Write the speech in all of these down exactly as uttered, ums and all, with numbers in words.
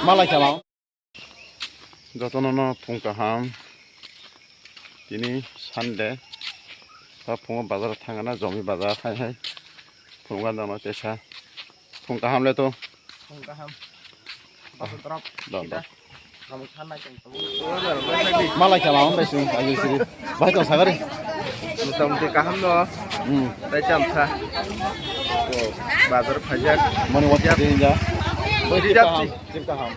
Malai kama. Jotono no phung kaham. Tini Sunday. Ta phungo bazar thangana, jomi bazar hai hai. Phungo gana ma tesa. Phung kaham le to. Phung kaham. Basu drop. Do, do. Kita. Kamu sana jeng. Malai kama ang bai sung ayo siri. Bai to sagari. Mutamti kaham no. Hmm. Tai chamsa. Bazar phajak. Mani wat jam. Din ja. Bai jam kaham. Jam kaham.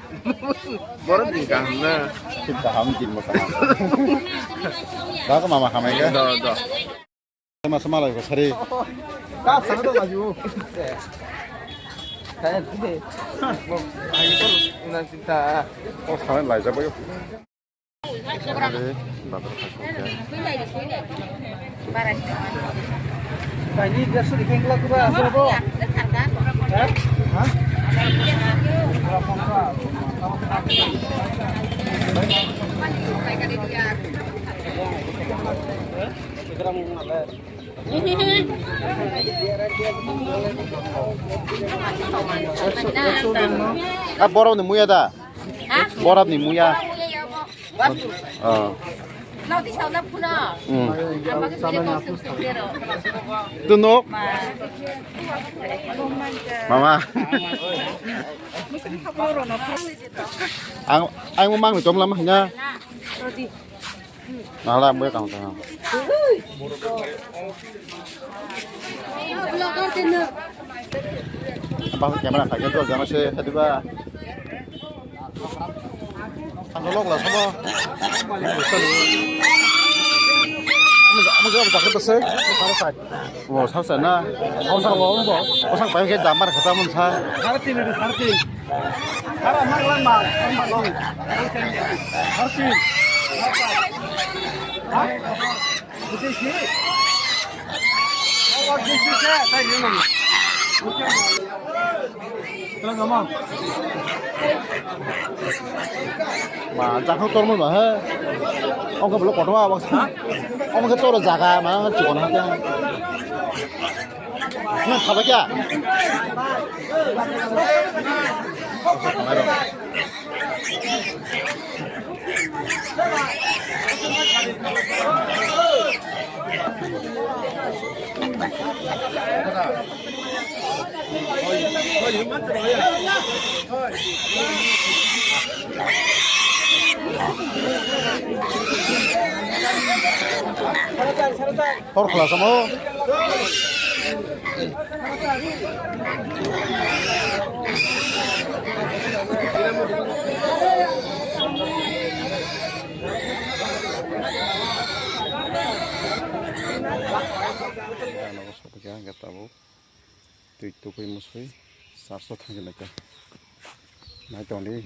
Borom din kaham na. Jam kaham din mo kaham. Dah ke mama kamai ke. Do, do. Masa malai ko sari. Ka sana to maju. Kaya tide. Ayo to nang cinta. Oh, sana lai jabo yo. Are, babar khasok ya. Tani desu dikeng kula kura asal to. Ha? Ha? Ah, borok ni muya da? Ha? Borok ni muya. Oh. Hmm. Tu nok? Mama. Ang, ang mang ni tom lam hanya. Nala ang buya kang kang. Apa camera kagak tuh, jangan sih, tadi ba. Ano lok la sama. Amo jawab jaket bese. Para side. Wo, sa sa na. Osak wo, osak. Osak pai ke damar kata mun sa. Sare tin, sare tin. Sare mak lang ba, mak lang. Sare tin. Ha? Ma, jakha tormoi ba he. Ongkha bolo kotorma abang sa. Ongkha toro jaga ma chikon ha khe. Nang thaba kya? Tor khwla samo. Twi tukui musui charso thangwi laikha. Nai tongdi.